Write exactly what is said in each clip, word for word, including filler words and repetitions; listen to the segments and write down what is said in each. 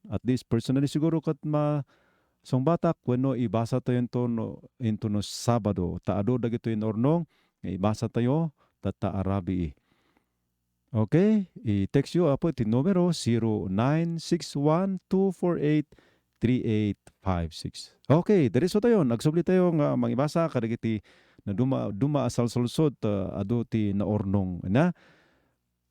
At least personally siguro ket masungbatak wenno ibasatayo intono, intono Sabado. Ta adu dagitoy naurnong nga ibasatayo tatta a rabii. Okay, i-text yo, Apo, iti numero zero nine six one two four eight three eight five six. Okay, diretso tayo. Nagsubli tayo nga mangibasa kadagiti naduma-, duma a salsalsod, ta adu ti naurnong. Na?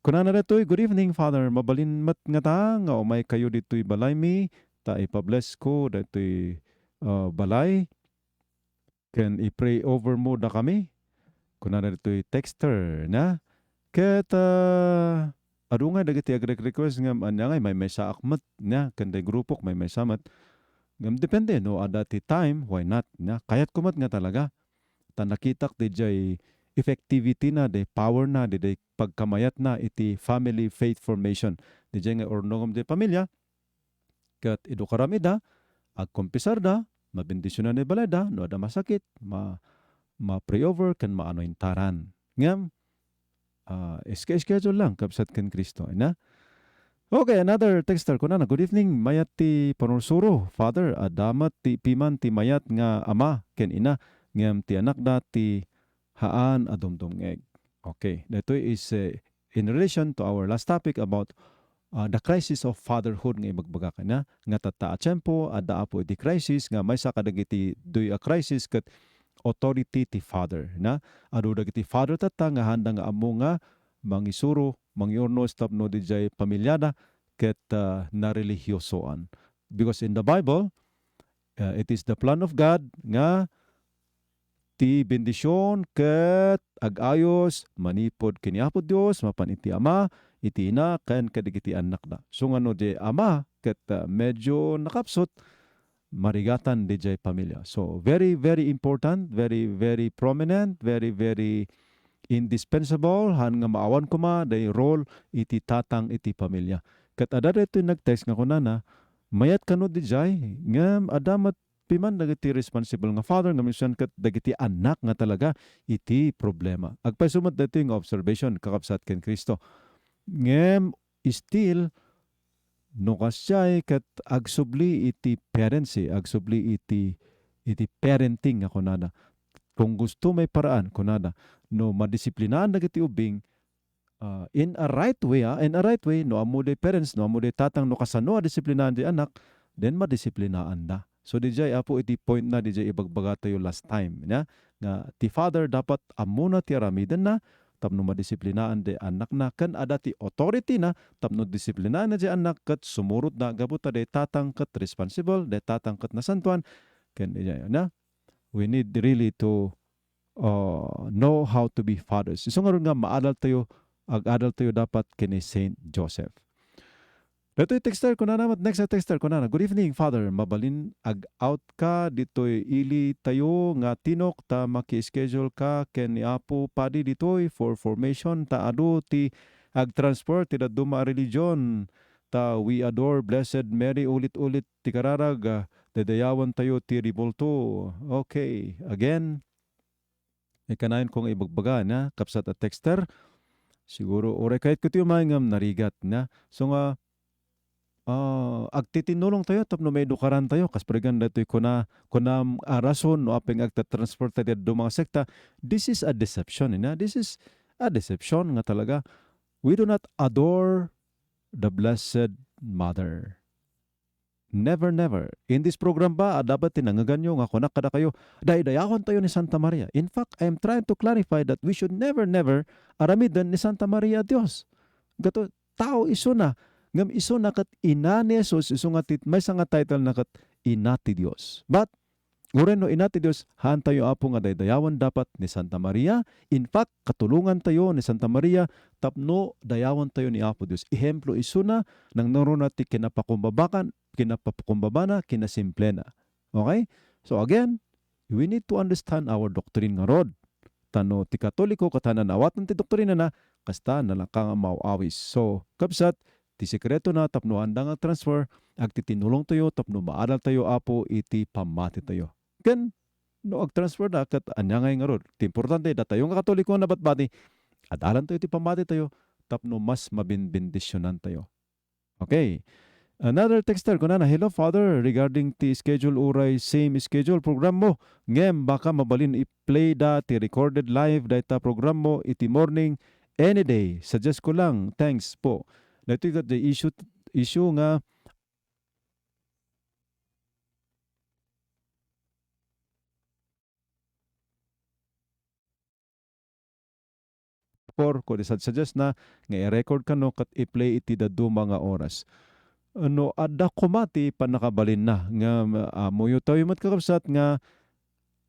Kunana daytoy, "Good evening, Father. Mabalin met ngata nga umay kayo ditoy balaymi, ta ipabless ko daytoy, ah, balay." Ken i-pray over mo dakami. Kunana ditoy texter, na? Ket, ah, adu ngay dagiti agrek-request ngem ania ngay, maymaysaak met, na? Ken day grupok, maymaysa met. Ngem depende, no adda ti time, why not, na? Kayatko met nga talaga. Ta nakitak didiay effectivity na, diay power na, diay pagkamayat na iti family faith formation. Didiay nga urnongem diay pamilya, ket idukaram ida, agkumpisarda, mabendisionan ti balayda, no adda masakit, ma-, ma-pray over, ken ma-anointaran. Ngem, ah, iske-schedule lang, kabsat ken Cristo, ina? Okay, another texter, kunana, "Good evening, mayat ti panursuro, Father, adda met ti piman ti mayat nga ama ken ina, ngem ti anakda ti haan a dumdumngeg." Okay, daytoy is, eh, in relation to our last topic about, ah, the crisis of fatherhood nga ibagbagak, na, nga tatta a tiempo, adda, Apo, iti crisis nga maysa kadagiti duy a crisis ket authority ti father, na. Adu dagiti father tatta nga haanda nga ammo nga mangisuro, mangiurnos tapno didiay pamiliada ket, ah, narelihiosoan. Because in the Bible, ah, it is the plan of God nga ti bendision ket ag-ayos manipud ken ni Apo Dios mapan iti ama, iti ina, ken kadagiti annakda. So nga no di ama ket, ah, medyo nakapsut, marigatan didiay pamilya. So, very, very important, very, very prominent, very, very indispensable, haan nga maawan koma day role iti tatang iti pamilya. Ket adda daytoy nag-text nga kunana, "Mayat kano didiay, ngem adda met piman dagiti responsible nga father nga minsan ket dagiti annak nga talaga iti problema." Agpayso met daytoy nga observation, kakabsat ken Cristo. Ngem still, no kasdiay ket agsubli iti parency, agsubli iti, iti parenting nga kunada. Kung gusto may paraan, kunada, no madisiplinaan dagiti ubing, ah, in a right way, ah, in a right way, no ammo day parents, no ammo day tatang, no kasano a disiplinaan di anak, then madisiplinaanda. So, didiay, Apo, iti point na didiay ibagbagatayo last time, na, nga ti father dapat ammona ti aramidenna tapno madisiplinaan di annakna, ken adda ti authority na tapno disiplinaan di annak ket sumurotna gapu ta di tatang ket responsible, di tatang ket nasantuan, ken didiay, na, we need really to uh, know how to be fathers. Isu ngarud nga maadaltayo, ag-adaltayo dapat ken ni Saint Joseph. Datoy texter, kunana met, next a texter, kunana, "Good evening, Father. Mabalin ag-out ka ditoy ili tayo nga tinok ta maki-schedule ka ken ni Apo Padi ditoy for formation ta adu ti ag-transfer ti dadduma a religion ta we adore Blessed Mary ulit-ulit ti kararag, ah, daydayawan tayo ti rebulto." Okay, again, Ikanayon ko nga ibagbaga, na, kabsat a texter. Siguro, uray kayat ko ti umay ngem narigat, na. So nga, ah, agtitinulong tayo tapno maidukaran tayo. Kas pregan datoy kuna, kuna a rason no apay nga agta-transfer tayo ti dadduma nga sekta. This is a deception, na. This is a deception nga talaga. We do not adore the Blessed Mother. Never, never. In this program ba, adda met ti nangngeganyo nga kunak kadakayo, daydayawantayo ni Santa Maria. In fact, I am trying to clarify that we should never, never aramiden ni Santa Maria a Dios. Gato, tao isuna. Ngem isuna ket ina ni Jesus, isu nga ti, maysa nga title na ket ina ti Dios. But, uray no ina ti Dios, haantayo, Apo, nga daydayawan dapat ni Santa Maria. In fact, katulongantayo ni Santa Maria tapno dayawantayo ni Apo Dios. Ehemplo isuna, nangnuruna ti kinapakumbabakan, kinapakumbabana, kinasimplena. Okay? So again, we need to understand our doctrine ngarud. Ta no ti Katoliko ket nanaawatan ti doktrinana, kasta, nalaka nga maaw-awis. So, kabsat, ti sekretona tapno haanda nga transfer, agtitinulongtayo tapno maadaltayo, Apo, iti pammatitayo. Ken, no agtransfer da, ket ania ngay ngarud? Ti importante, datayo nga Katoliko nga nabatbati, adalantayo ti pammatitayo tapno mas mabinbendisionantayo. Okay. Another texter, kunana, "Hello, Father. Regarding ti schedule, uray same schedule program mo. Ngem, baka mabalin i-play da ti recorded live dayta program mo iti morning any day. Suggest ko lang. Thanks po." Daytoy ket the issue, issue nga four, kundi sad-suggest na nga i-record kano ket i-play iti dadduma nga oras. No adda koma ti pannakabalinna nga, ah, ammoyo tayo met, kakabsat, nga,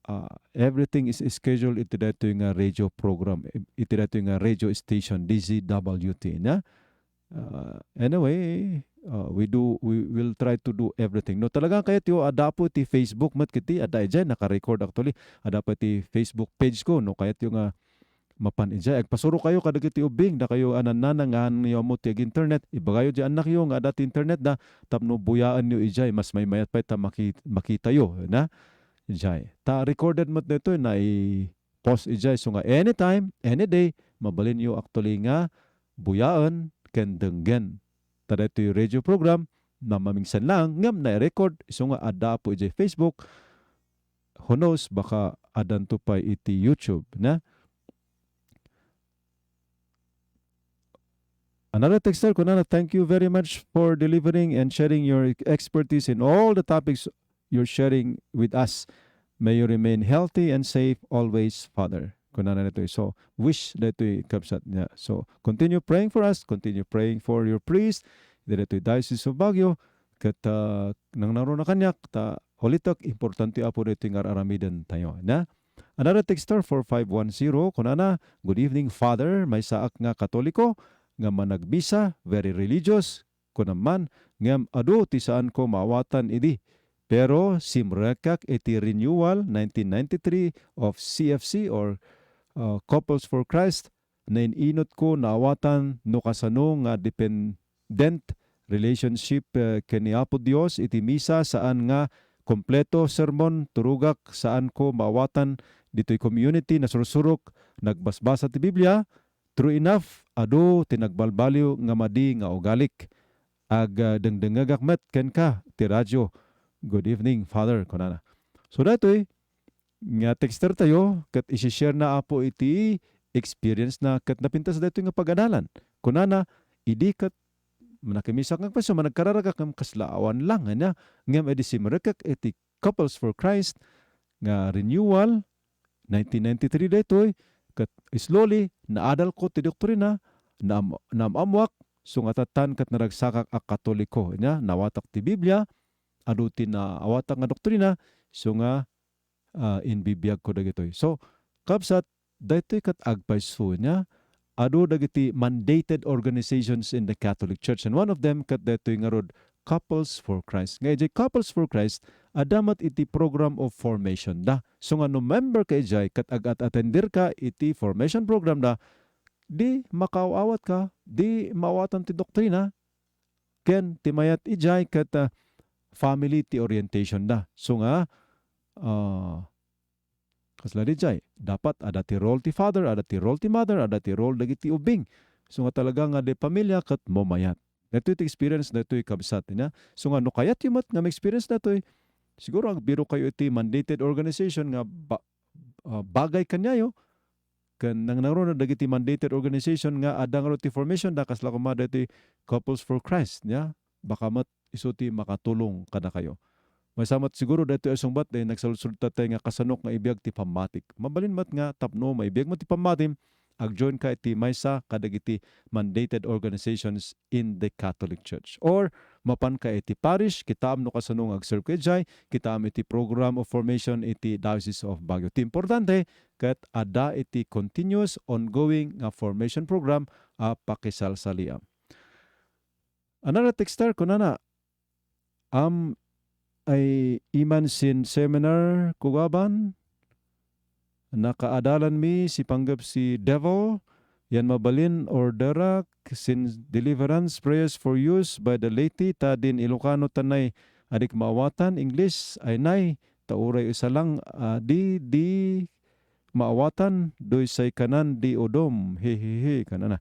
ah, everything is scheduled iti daytoy nga radio program, iti daytoy nga radio station, D Z W T, na? Ah, anyway, ah, we do, we will try to do everything. No talaga kayatyo, adda apo iti Facebook met kiti, adda idiay, naka-record actually. Adda pa iti Facebook page ko, no kayatyo nga mapan idiay. Agpasuro kayo kadagiti ubbing, dakayo a nannanangan nga ammo ti ag-internet. Ibagayo di annakyo nga adda ti internet da, tapno buyaenyo idiay, mas maymayat pay ta maki-, makitayo, na? Idiay. Ta recorded met daytoy, nai-post idiay. So nga anytime, any day, mabalinyo actually nga buyaen ken denggen. Ta daytoy radio program, namamingsan lang, ngem nai-record, isu nga adda apo idiay Facebook, who knows, baka addanto pay iti YouTube, na? Another texter, kunana, "Thank you very much for delivering and sharing your expertise in all the topics you're sharing with us. May you remain healthy and safe always, Father." Kunana daytoy. So, wish daytoy, kabsat, niya. So, continue praying for us, continue praying for your priest, daytoy Diocese of Baguio, ket, ah, nangnangruna kaniak, ta ulitek, importante, Apo, daytoy nga ar-aramiden tayo, na? Another texter, four five one zero, kunana, "Good evening, Father. Maysaak nga Katoliko, nga managbisa, very religious, kunam man, ngem adu ti saanko maawatan idi. Pero simrekak iti renewal nineteen ninety-three of C F C or, uh, Couples for Christ. Nain-inotko naawatan no kasano nga dependent relationship, eh, ken ni Apo Dios iti misa, saan nga kompleto sermon, turogak, saanko maawatan ditoy community, nasursurok, nagbasbasa ti Biblia, true enough, adu ti nagbalbaliw nga madi nga ugalik. Ag, ah, dengdengngegak met kenka ti radyo. Good evening, Father," kunana. So, daytoy nga texter tayo, ket isi-share na, Apo, iti experience na, ket napintas daytoy nga pagadalan. Kunana, "Idi ket nakimisak nga agpayso, managkararagak ngem kasla awan lang," ania. Ngem idi simrekak iti Couples for Christ nga renewal, nineteen ninety-three daytoy, ket slowly, naadalko ti doktrina, naam-, naam-ammoak, so nga tattan ket naragsakak a Katoliko. Ania, nawatak ti Biblia, adu ti naawatak nga doktrina, so nga, ah, imbibiagko dagitoy. So, kabsat, daytoy ket agpayso, ania, adu dagiti mandated organizations in the Catholic Church. And one of them ket daytoy ngarud, Couples for Christ. Nga idiay Couples for Christ, adda met iti program of formation da. So nga no member ka idiay ket agat-atender ka iti formation program da, di makaaw-awat ka, di maawatan ti doktrina, ken ti mayat idiay ket, ah, family ti orientation da. So nga, ah, kasla diay, dapat adda ti role ti father, adda ti role ti mother, adda ti role dagiti ubbing. So nga talaga nga di pamilya ket mamayat. Daytoy ti experience daytoy, kabsat, ania. So nga no kayatyo met nga ma-experience daytoy, siguro agbiro kayo iti mandated organization nga ba-, ah, bagay kaniayo, ken nangnangruna dagiti mandated organization nga adda ngarud ti formation da, kasla koma daytoy Couples for Christ, nia. Baka met isu ti makatulong kadakayo. Maysa met siguro daytoy a sungbat, daytoy nagsaludsod tayo nga kasanok nga ibiag ti pammatik. Mabalin met nga tapno maibiag mo ti pammatim, ag-join ka iti maysa kadagiti mandated organizations in the Catholic Church. Or mapan ka iti parish, kitaem no kasano nga agserve ka idiay, kitaem iti program of formation iti Diocese of Baguio. Ti importante, ket adda iti continuous, ongoing nga formation program a pakisalsaliam. Another texter, kunana, "Am, ay iman sin seminar, Kugaban? Nakaadalanmi si panggep si Devil, yan mabalin orderak sin deliverance prayers for use by the laity, ta din Ilocano tanay adik maawatan, English ay nay, ta uray isa lang, ah, di, di maawatan, doy say kanan di udom, hehehe," kanana.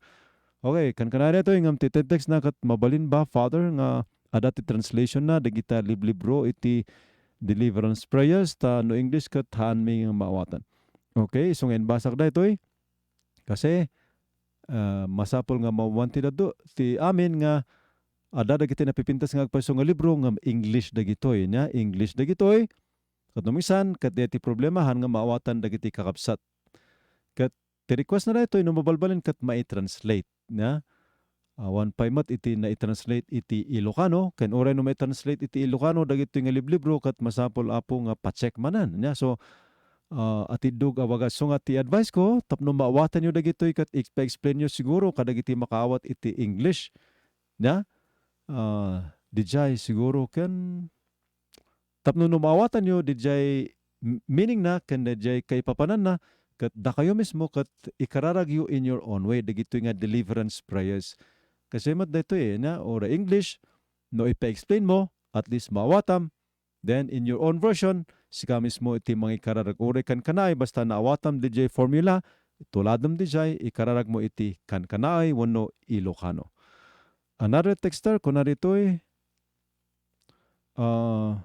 Okay, kankana daytoy, ngem ti text na ket, "Mabalin ba, Father, nga adda ti translation na dagita liblibro iti deliverance prayers, ta no English ket haanmi nga maawatan. Okay, isu nga inbasak daytoy. Kasi, ah, masapul nga mawan ti dadu-, ti amin nga adda dagiti napipintas nga agpayso nga libro ngem English dagitoy, nia? English dagitoy. Ket no minsan, ket daytoy ti problema, haan nga maawatan dagiti kakabsat. Ket ti request na daytoy, no mabalbalin ket mai-translate, nia? Awan pay met iti nai-translate iti Ilocano, ken uray no mai-translate iti Ilocano dagitoy nga liblibro, ket masapul, Apo, nga pa-check manen, nia? So, ah, atiddog a wagas. So nga ti advice ko, tapno maawatanyo dagitoy ket ipa-explainyo siguro kadagiti makaawat iti English, nia? Ah, dijay siguro ken tapno no maawatanyo dijay m-, meaning na ken dijay kaipapananna, ket dakayo mismo ket ikararagyo in your own way dagitoy nga deliverance prayers. Kasi met daytoy, eh, na, or English, no ipa-explain mo, at least maawatam, then in your own version, sika mismo iti mangikararag. Uray kankanaay, basta naawatam dijay formula, tuladem dijay, ikararag mo iti kankanaay wenno Ilocano. Another texter, kuna ditoy, ah,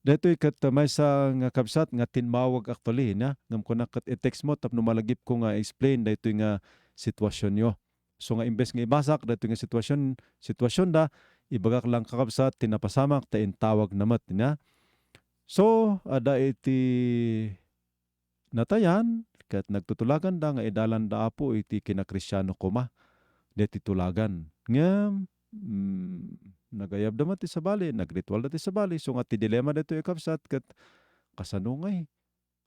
daytoy ket maysa nga kabsat nga tinmawag actually, na, ngem kuna ket i-text mo tapno malagipko nga explain daytoy nga situasionyo. So nga imbes nga ibasak daytoy nga situasion, situasionda, ibagak lang kakabsat ti napasamak ta intawagna met, na. So, adda iti natayan, ket nagtutulaganda nga idalanda, Apo, iti kinakristiano koma, daytoy tulagan. Ngem, mm, nagayabda met ti sabali, nagritualda ti sabali, so nga ti dilema daytoy, kabsat, ket kasano ngay?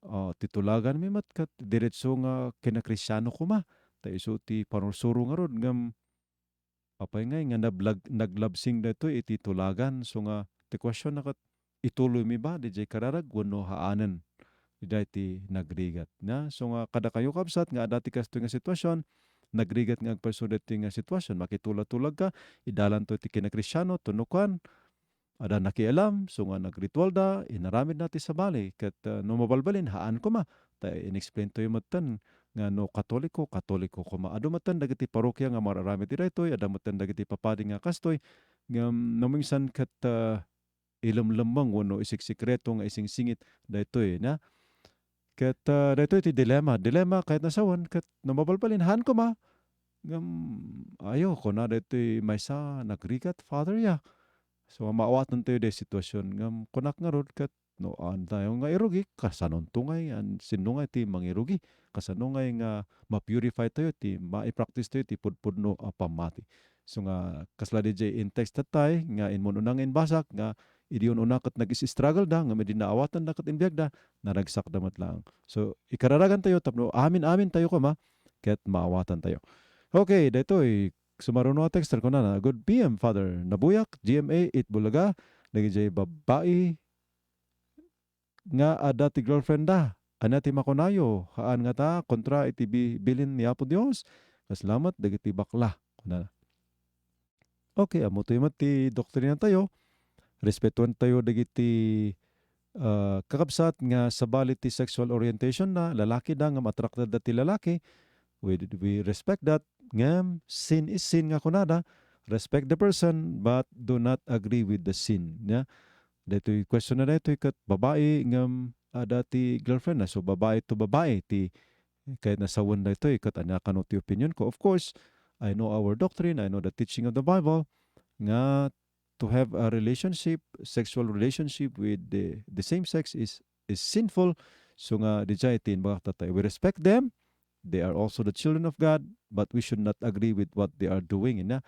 Ah, ti tulaganmi met ket diretso nga kinakristiano koma, ta isu ti panursuro ngarud, ngem apay ngay nga nablag-, naglabsing daytoy iti tulagan? So nga, ti question na ket, ituloymi ba didiay kararag wenno haanen? Daydiay ti nagrigat, na? So nga, kadakayo, kabsat, nga adda ti kastoy nga situasion, nagrigat nga agpayso daytoy nga situasion, makitula-tulagka, idalanto ti kinakristiano, tuno kuan, adda nakialam, so nga nagritualda, inaramidna ti sabali, ket, ah, no mabalbalin, haan koma, ta in-explaintayo metten nga no Katoliko, Katoliko koma. Adu metten dagiti parokia nga mararamid iti daytoy, adda metten dagiti papadi nga kastoy, ngem no minsan ket, ah, ilemlemmeng wenno isiksikreto nga isingsingit daytoy, na? Ket, ah, daytoy ti dilema. Dilema kayatna sawen, ket no mabalbalin, haan koma. Ngem, ayo, kuna daytoy maysa, nagrigat, Father, ya. So, maawatan tayo daytoy situasion. Ngem, kunak ngarud ket no, haan tayo nga irugi, kasanonto ngay, an-, sinno ngay ti mangirugi? Kasano ngay nga ma-purify tayo, ti maipractice tayo ti pudpudno a pammati? So nga, kasla didiay in-text tattay nga immun-una nga imbasak nga idi un-una ket nag-is-struggle da, ngem idi naawatan da ket imbiag da, naragsak da met laeng. So, ikararagan tayo tapno amin-amin tayo koma ket maawatan tayo. Okay, daytoy, sumaruno a texter, kunana, "Good P M, Father. Nabuyak, G M A, Itbulaga, dagidiay babbai nga adda ti girlfriend da. Ania ti makunayo? Haan ngata kontra iti bi-, bilin ni Apo Dios? Kasla met dagiti bakla," kunana. Okay, ammoto met ti doktrina tayo. Respetuan tayo dagiti, ah, kakabsat nga sabali ti sexual orientation na, lalaki da ngem attracted da ti lalaki. We, we respect that. Ngem, sin is sin nga kunada, respect the person, but do not agree with the sin. Ya? Daytoy question na daytoy ket babai ngem adda ti girlfriend na. So, babai to babai ti kayatna sawen daytoy, ket ania kano ti opinion ko? Of course, I know our doctrine, I know the teaching of the Bible, nga to have a relationship, sexual relationship with the, the same sex is, is sinful. So nga, didiay ti imbagak tattay, we respect them. They are also the children of God, but we should not agree with what they are doing. Ina,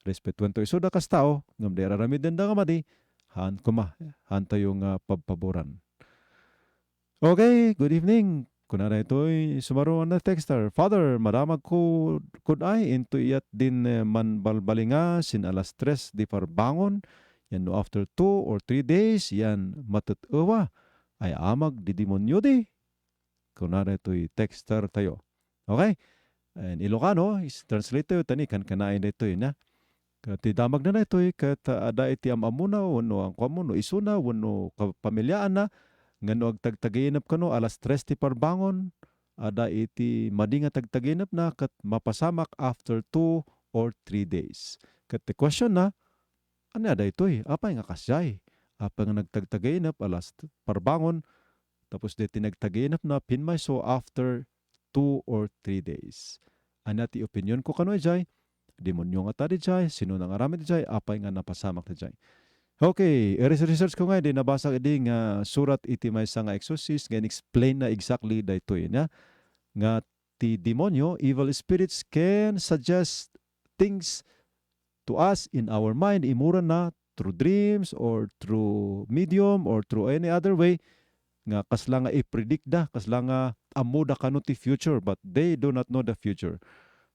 respetuan to isu da kas tao, ngem di ar-aramiden da nga madi, haan koma, haan tayo nga pabpaboran. Okay, good evening. Kuna daytoy, sumaruno a texter, "Father, madamag ko, kud ay, into iyat din, eh, manbalbalinga, sin alas tres di parbangon, yan no after two or three days, yan matet-ewa, ay amag di demonyo di?" Kuna daytoy texter tayo. Okay? And Ilocano, is-translate tayo, ta ni kankanaay daytoy, na? Ket ti damagna daytoy ket, ah, adda iti am-ammona wenno kuan mo, no isuna wenno kapamiliaanna, nga no agtagtaginep kano alas tres ti parbangon, adda iti madi nga tagtaginepna ket mapasamak after two or three days. Ket ti question na, ania daytoy? Apay nga kasdiay? Apay nga nagtagtagainep alas t-, parbangon, tapos daytoy nagtagainep na pinmayso after two or three days. Ania ti opinion ko kano idiay? Demonio ngata didiay? Sino nangaramid idiay? Apay nga napasamak didiay? Okay, i-research ko nga, di nabasa idi nga surat iti maysa nga exorcist nga in-explain na exactly daytoy na nga ti demonio, evil spirits can suggest things to us in our mind, imura na through dreams or through medium or through any other way, nga kasla nga i-predict da, kasla nga ammo da kano ti future, but they do not know the future.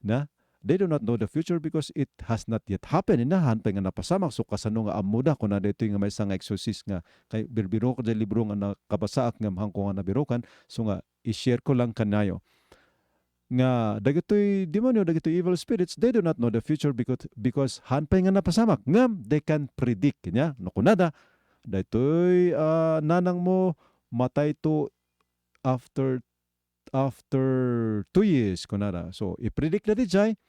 Na? They do not know the future because it has not yet happened. Ina, han pay nga napasamak, so kasano nga ammo da, kuna daytoy nga maysa nga exorcist nga kay birbiro ko diay libro nga nakabasaak ngem hanko nga nabirukan, so nga i-share ko lang kanayo. Nga dagitoy demonio, dagitoy evil spirits, they do not know the future because, because han pay nga napasamak, ngem they can predict. Nya, no kunada, daytoy, ah, nanang mo, matay to after, after two years, kunada. So, i-predict na didiay,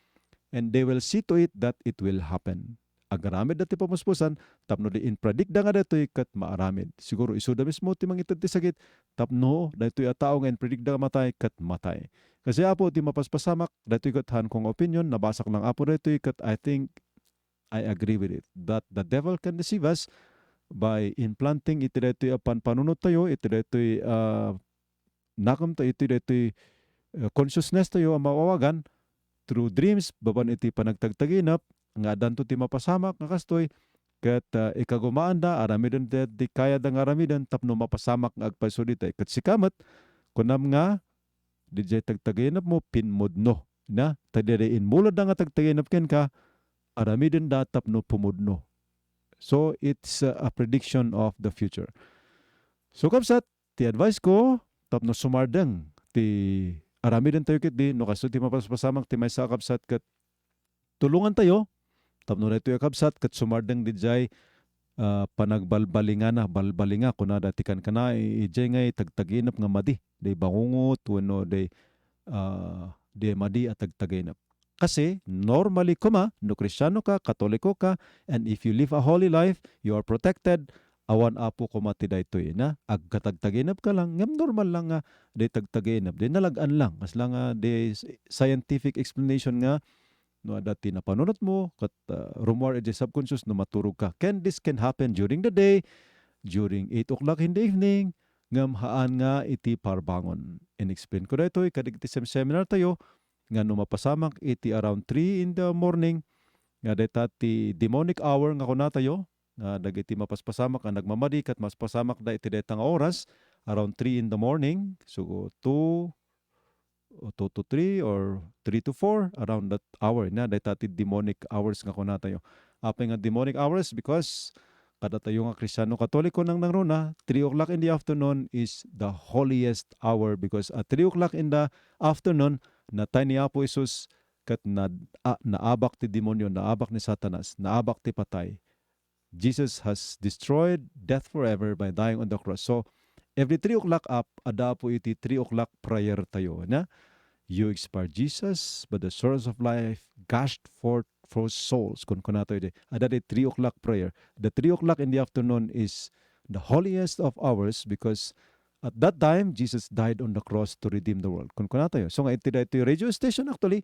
and they will see to it that it will happen. Agaramid da ti pamuspusan, tapno di in-predict da nga daytoy ket maaramid. Siguro isuda mismo ti mangited ti sakit, tapno daytoy a tao nga in-predict da nga matay ket matay. Kasi, Apo, ti mapaspasamak, daytoy ket han kong opinion, nabasak lang, Apo, daytoy ket I think I agree with it, that the devil can deceive us by implanting iti daytoy a panpanunot tayo, iti daytoy, ah, nakem ta iti daytoy, eh, consciousness tayo a maawagan through dreams, babaen iti panagtagtaginep, nga addanto ti mapasamak nga kastoy, ket, ah, ikagumaanda, aramiden ti, ti kayada nga aramiden tapno mapasamak nga agpayso dita. Ket sika met, kunam nga, didiay tagtaginepmo, pinmudno. Na, ta didiay inmulodda nga tagtaginep kenka, aramidenda tapno pumudno. So, it's, uh, a prediction of the future. So, kabsat, ti advice ko, tapno sumardeng ti aramiden tayo ketdi, no kastoy ti mapaspasamak ti maysa a kabsat ket tulongan tayo, tapno daytoy a kabsat ket sumardeng didiay, ah, panagbalbalingana, balbalinga, kunada ti kankana, i-, idiay ngay tagtaginep nga madi, diay bangungot, wenno diay, ah, diay madi a tagtaginep. Kasi, normally koma, no Kristiano ka, Katoliko ka, and if you live a holy life, you are protected, awan Apo koma ti daytoy, na? Agkatagtaginep ka lang, ngem normal lang nga diay tagtaginep, diay nalag-an lang, kasla nga diay s-, scientific explanation nga no adda ti napanunotmo, ket, ah, rummuar idiay subconscious no maturog ka. Can, this can happen during the day, during eight o'clock in the evening, ngem haan nga iti parbangon. In-explain ko daytoy kadagiti sem-, seminar tayo, nga no mapasamak iti around three in the morning, nga dayta ti demonic hour nga kunatayo, nga dagiti mapaspasamak a nagmamadi ket maspasamakda iti dayta nga oras, around three in the morning, so two, o two to three or three to four, around that hour, na dayta ti demonic hours nga kunatayo. Apay nga demonic hours? Because kadatayo nga Kristiano Katoliko nang nangruna, three o'clock in the afternoon is the holiest hour, because at three o'clock in the afternoon, natay ni Apo Jesus ket na-, a-, naabak ti demonio, naabak ni Satanas, naabak ti patay. Jesus has destroyed death forever by dying on the cross. So, every three o'clock up, adda Apo iti three o'clock prayer tayo, na? "You expired, Jesus, but the source of life gushed forth for souls." Kunkunatayo di. Adda di three o'clock prayer. The three o'clock in the afternoon is the holiest of hours because at that time, Jesus died on the cross to redeem the world. Kunkunatayo. So nga iti daytoy radio station, actually,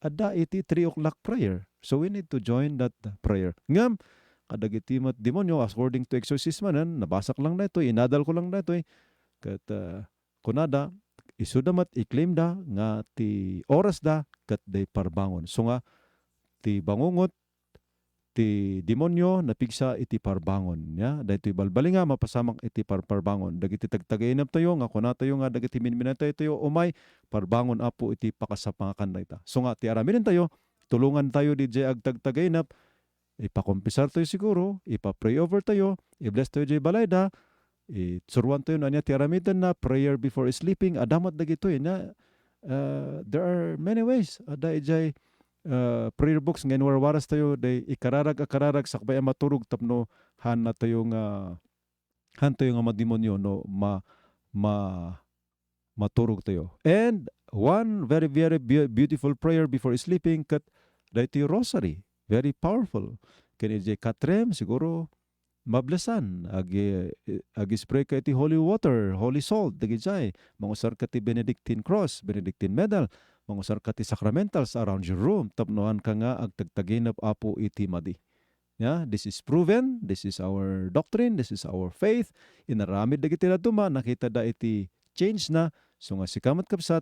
adda iti three o'clock prayer. So we need to join that prayer. Ngem, kadagiti met demonyo, according to exorcism manen, nabasak lang daytoy, inadal ko lang daytoy. Ket, ah, kunada, isuda met i-claim da nga ti oras da ket diay parbangon. So nga, ti bangungot, ti demonyo napigsa iti parbangon, ya. Daytoy balbalinga mapasamak iti parparbangon. Dagiti tagtagainep tayo nga kunatayo nga dagiti minminatay tayo, umay parbangon, Apo, iti pakasapangakan dayta. So nga, ti aramiden tayo, tulongan tayo didiay agtagtagainep, ipakompisar tayo siguro, ipa-pray over tayo, i-bless tayo diay balayda, itsuruan tayo no ania ti aramiden na prayer before sleeping, adda met dagitoy na, ah, there are many ways. Adda idiay, ah, prayer books nga inwarwaras tayo, diay ikararag a kararag sakbay a maturog tapno haan tayo nga, haan tayo nga mademonyo no ma-, ma-, maturog tayo. And one very, very beau-, beautiful prayer before sleeping ket daytoy rosary. Very powerful. Ken idiay Katrem, siguro, mablesan. Agi-, agi-spray ka iti holy water, holy salt, dagidiay. Mangusar ka ti Benedictine cross, Benedictine medal. Mangusar ka ti sacramentals around your room. Tapno haanka nga agtagtaginep, Apo, iti madi. Yeah, this is proven. This is our doctrine. This is our faith. Inaramid dagiti dadduma, nakitada iti change na. So nga sika met, kabsat,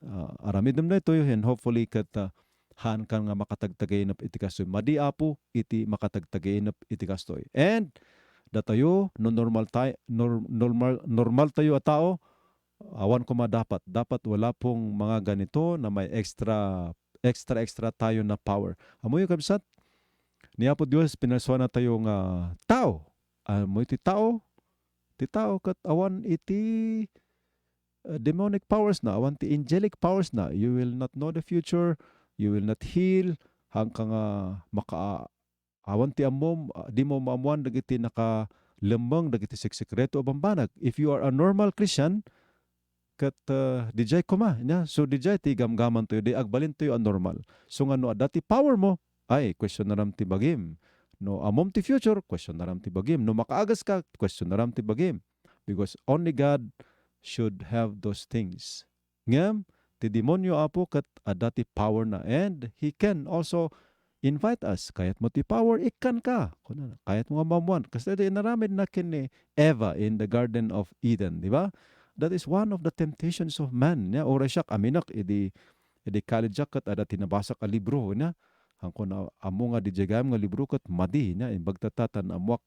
ah, aramidem daytoy, and hopefully ket, ah, haanka nga makatagtagainep iti kastoy. Madi, Apo, iti makatagtagainep iti kastoy. And datayo, no normal tay-, nor-, normal, normal tayo a tao, awan koma dapat, dapat wala pong mga ganito na may extra, extra, extra tayo na power. Ammoyo, kabsat, ni Apo Dios pinalsuanna tayo nga tao. Ammo iti tao, ti tao ket awan iti, uh, demonic powers na, awan ti angelic powers na. You will not know the future, you will not heal, haanka nga maka-, awan ti ammom, ah, dimo maammoan dagiti nakalemmeng, dagiti seksekreto a bambanag. If you are a normal Christian, ket, uh, didiay koma, nia? So, didiay ti gamgamantayo, di agbalintayo a normal. So nga no adda ti power mo, ay, questionaram ti bagim. No ammom ti future, questionaram ti bagim. No makaagas ka, questionaram ti bagim. Because only God should have those things. Ngem, ti demonio, Apo, ket adda ti power na, and he can also invite us. Kayatmo ti power, ikkanka. Kunana, kayatmo nga maammoan. Kasta ti inaramid na ken ni Eva in the Garden of Eden, di ba? That is one of the temptations of man. Nia, uray siak, aminak, idi, idi college-ak ket adda ti nabasak a libro, nia. Haanko nga ammo nga didiay gayam nga libro ket madi, nia, imbag ta, ta, ta ammoak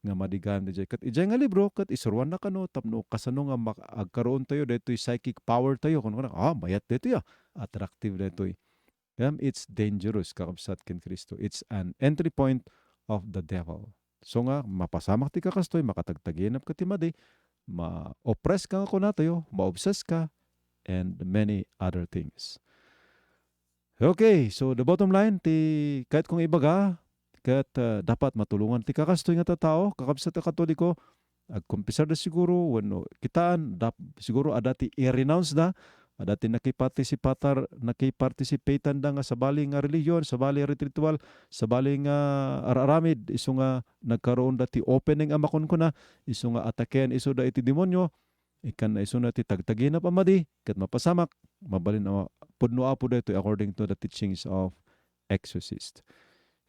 nga madi gayam didiay. Ket idiay nga libro, ket isuruanna kano tapno kasano nga mak-, agkaroon tayo daytoy psychic power tayo. Kunana, ah, mayat daytoy, ah. Attractive daytoy. Ngem it's dangerous, kakabsat ken Cristo. It's an entry point of the devil. So nga, mapasamak ti kakastoy, makatagtaginep ka ti madi, ma-oppress ka nga kunatayo, ma-obsess ka, and many other things. Okay, so the bottom line, ti kayat kong ibaga, ket, ah, dapat matulongan ti kakastoy nga tattao, kakabsat a Katoliko, agkumpisar da siguro, wenno kitaan, dap-, siguro adda ti i-renounce da, adda ti nakipartisipatar-, nakipartisipatean da nga sabali nga religion, sabali a ritual, sabali nga ar-aramid, isu nga nagkaroon da ti opening a makunkuna, isu nga ataken isu da iti demonio, ikkanna isuna ti tagtaginep a madi, ket mapasamak, mabalin a pudno Apo daytoy according to the teachings of exorcist.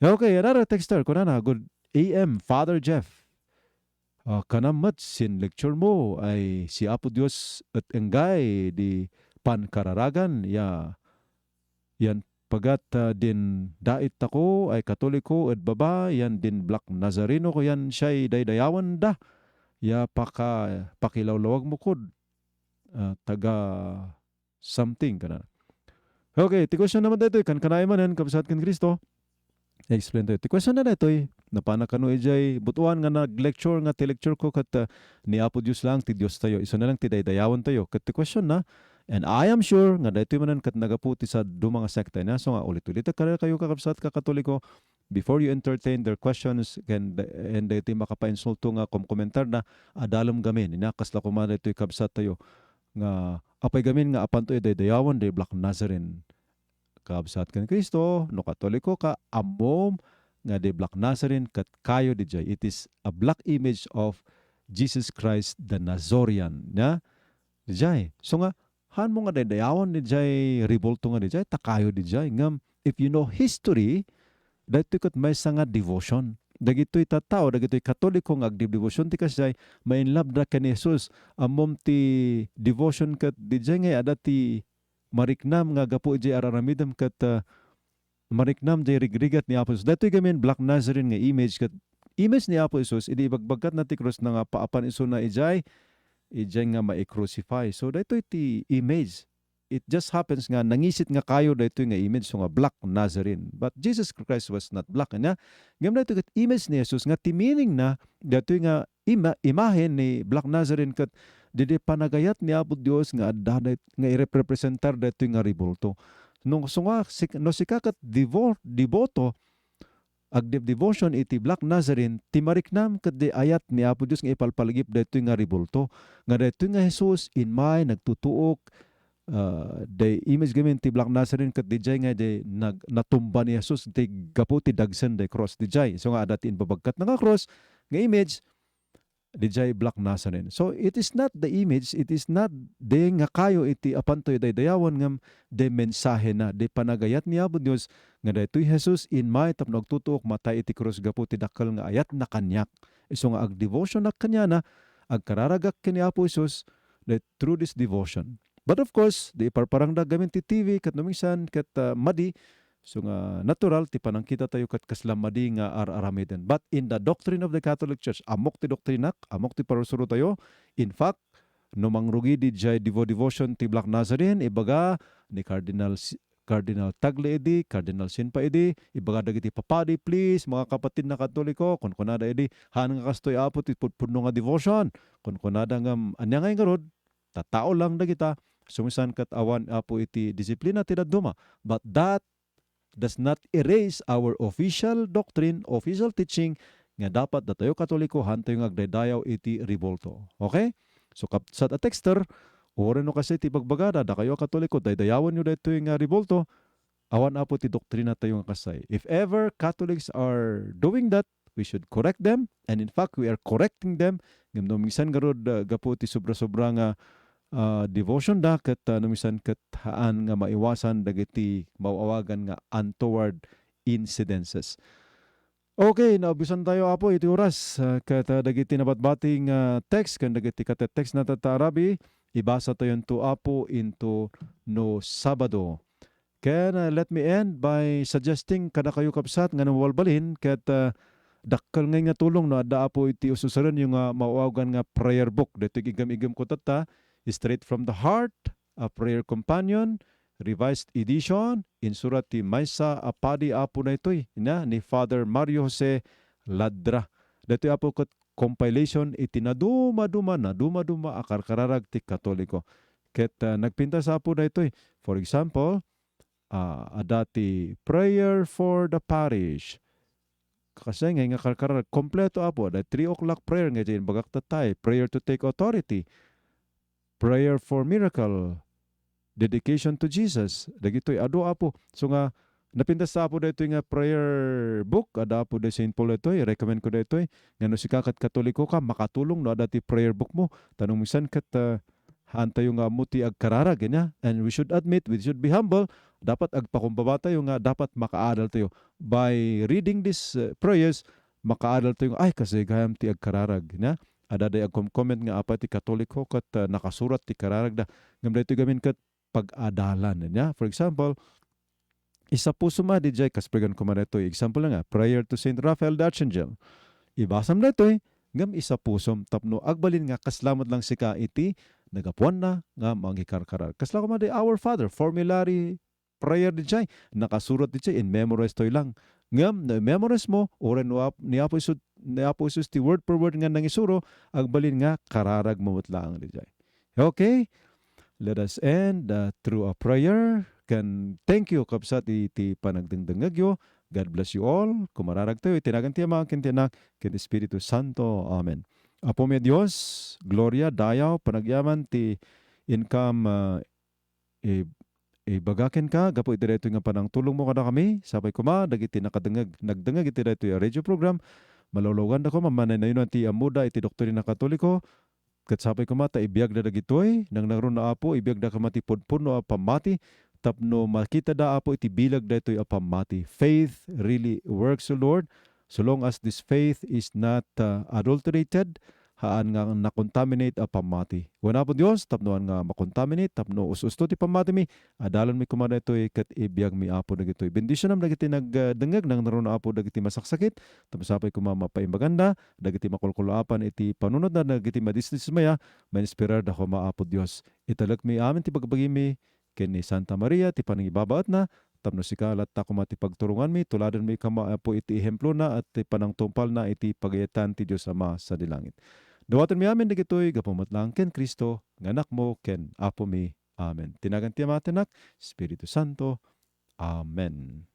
Okay, another texter, kunana, "Good A M, Father Jeff. Ah, kanam met sin lecture mo ay si Apo Dios et enggay di pankararagan ya, yan pagat, ah, din dait tako ay Katoliko ed baba, yan din Black Nazareno ko yan siay daydayawen da. Ya paka-, pakilawlawag mo kod, ah, taga something," kana. Okay, ti question naman daytoy, kankanayon manen, kabsat ken Cristo. I-explain tayo. Ti question na daytoy, napana kano idiay butuan nga nag-lecture nga ti lecture ko ket, ah, ni Apo Dios lang ti Dios tayo. Isu na lang ti daydayawen tayo. Ket ti question na, and I am sure nga daytoy manen ket nagapu ti sa duma nga sekta na. So nga, ulit-ulitek kadakayo, kakabsat, kakatoliko, before you entertain their questions, and, and daytoy makapainsulto nga komkomentar na, adalem gamin. Ina, kasla koma daytoy kabsat tayo nga apay gamin nga apanto daydayawen day Black Nazarene. Kabsat ken Cristo, no Katoliko ka, ammom nga day Black Nazarene ket kayo didiay. It is a black image of Jesus Christ the Nazorian, nia? Didiay. So nga, haanmo nga daydayawen didiay rebulto nga didiay, ta kayo didiay. Ngem, if you know history, daytoy ket maysa nga devotion. Dagitoy tattao, dagitoy Katoliko nga agdebdebotion ti kasdiay, ma-in love da ken ni Jesus. Ammom ti devotion ket didiay nga adda ti mariknam nga gapu idiay ar-aramidem ket, ah, mariknam diay rigrigat ni Apo Jesus. Daytoy gamin Black Nazarene nga image ket image ni Apo Jesus idi ibagbagkatna ti krus na nga paapan isuna idiay, idiay nga mai-crucify. So, daytoy ti image. It just happens nga nangisit nga kayo daytoy nga image, so nga Black Nazarene. But Jesus Christ was not black, ania? Ngem daytoy ket image ni Jesus nga ti meaning na daytoy nga ima-, imahen ni Black Nazarene ket didi panagayat ni Apo Dios nga adda day-, nga ireprepresentar daytoy nga rebulto. No, so nga, sik-, no sika ket devo-, deboto, agdebdevotion iti Black Nazarene, ti mariknam ket di ayat ni Apo Dios nga ipalpalagip daytoy nga rebulto. Nga daytoy nga Jesus, inmay nagtutuok, ah, the image gamin ti Black Nazarene ket diay nga diay nag-, natumba ni Jesus ti gapu ti dagsen diay cross diay. So nga adda ti imbabagkatna nga cross nga image, diay Black Nazarene. So, it is not the image, it is not the nga kayo iti apantoy daydayawan ngem the mensahena, the panagayat ni Apo Dios nga daytoy Jesus inmay tapno agtutuok matay iti krus gapu ti dakkel nga ayatna kaniak. Isu nga agdevotionak kaniana, agkararagak ken ni Apo Jesus, the, through this devotion. But of course, di iparparangda gamin ti T V ket no minsan ket, ah, madi, so nga natural ti panangkitatayo ket kasla madi nga ar-aramiden. But in the doctrine of the Catholic Church, ammok ti doktrinak, ammok ti parsurotayo. In fact, no mangrugi diay Devo Devotion ti Black Nazarene, ibaga ni Cardinal Si-, Cardinal Tagle idi, Cardinal Sinpa idi, ibaga dagiti papadi, "Please, mga kapatidna Katoliko," kunkunada idi, "haan nga kastoy, Apo, ti pudpudno nga devotion." Kunkunada ngem, ania ngay ngarud? Tattao lang dagita. Sumisan ket awan, Apo, iti disiplina ti dadduma. But that does not erase our official doctrine, official teaching, nga dapat datayo Katoliko, haantayo nga agdaydayaw iti rebulto. Okay? So, kabsat a texter, uray no kasi ti bagbagada, dakayo a Katoliko, daydayawenyo daytoy nga rebulto, awan, Apo, ti doktrinatayo nga kasay. If ever Catholics are doing that, we should correct them, and in fact, we are correcting them. Ngem no minsan ngarud, ah, gapu ti sobra-sobra nga, ah, devotion da, ket, ah, no minsan ket haan nga maiwasan dagiti maawagan nga untoward incidences. Okay, naubusantayo, Apo, iti oras, ah, ket, ah, dagiti nabatbati nga text ken dagiti katext na tatta arabi, ibasatayonto, Apo, into no Sabado. Ken, ah, let me end by suggesting kadakayo, kabsat, nga no mabalbalin ket, ah, dakkel ngay nga tulong no adda, Apo, iti ususarenyo nga maawagan nga prayer book. Daytoy igem-igemko tatta, Straight from the Heart, a Prayer Companion, Revised Edition, insurat ti maysa a padi, Apo, daytoy, ina, ni Father Mario Jose Ladra. Daytoy, Apo, ket compilation iti nadumaduma, nadumaduma a karkararag ti Katoliko. Ket, ah, nagpintas, Apo, daytoy. For example, ah, adda ti Prayer for the Parish. Kasi ngay nga karkararag, kompleto, Apo. Adda three o'clock prayer nga imbagak tatta, eh. Prayer to take authority. Prayer for miracle. Dedication to Jesus. Dagitoy adu, Apo. So nga, napintas ta, Apo, daytoy nga prayer book. Adda, Apo, daytoy Saint Paul daytoy. Recommend ko daytoy. Nga no sika ket Katoliko ka, makatulong no adda ti prayer book mo. Ta no minsan ket, ah, haantayo nga ammo ti agkararag, ania? And we should admit, we should be humble. Dapat agpakumbabatayo nga dapat makaadaltayo. By reading these, uh, prayers, makaadaltayo nga, "Ay, kasi gayam ti agkararag," ania? Adda day agkom-comment nga apay ti Katoliko ket, uh, nakasurat ti kararagda. Ngem daytoy gamin ket pag-adalan, ania? For example, isapusom a diay, kas pregan koma daytoy. Example nga, prayer to Saint Raphael the Archangel. Ibasam daytoy, ngem isapusom tapno agbalin nga kasla met lang sika iti nagapuanna nga mangikarkararag. Kasla koma di Our Father, formulary prayer diay, nakasurat diay, in-memorize toy lang. Ngem no i-memorize mo, uray no ap-, ni Apo Jesus, ni Apo Jesus ti word per word nga nangisuro, agbalin nga kararag mo met laeng diay. Okay? Let us end, uh, through a prayer. Ken thank you, kabsat, iti panagdengdengngegyo. God bless you all. Kumararagtayo iti nagan ti Ama, ken ti Anak, ken ti Espiritu Santo. Amen. Apo mi a Dios, gloria, dayaw, panagyaman ti inkam, uh, i-, ibaga kenka gapu iti daytoy nga panangtulongmo kadakami. Sapay koma dagiti nakadengngeg, nagdengngeg iti daytoy a radio program. Malawlawganda koma, mannaynayona ti ammoda iti doktrina Katoliko. Ket sapay koma ta ibiagda dagitoy, nangnangruna, Apo, ibiagda koma ti pudpudno a pammati, tapno makitada, Apo, iti bileg daytoy a pammati. Faith really works, O Lord, so long as this faith is not, uh, adulterated, haan nga nakontaminate a pammati. Wen, Apo Dios, tapno haan nga makontaminate, tapno us-usto ti pammatimi, adalanmi koma daytoy ket ibiagmi, Apo, dagitoy. Bendisionam dagiti nagdengngeg, nangnangruna, Apo, dagiti masaksakit, tapno sapay koma mapaimbaganda, dagiti makulkul-apan iti panunotda, dagiti madisdismaya, mainspirarda koma, Apo Dios. Italekmi amin ti bagbagimi ken ni Santa Maria ti panangibabaetna, tapno sika latta koma ti pagturonganmi, tuladenmi koma, Apo, iti ehemplona ket ti panangtungpalna iti pagayatan ti Dios Ama sadi langit. Dawatenmi amin dagitoy gapu met laeng ken Cristo nga Anakmo ken Apomi. Amen. Ti nagan ti Ama, ti Anak, Espiritu Santo. Amen.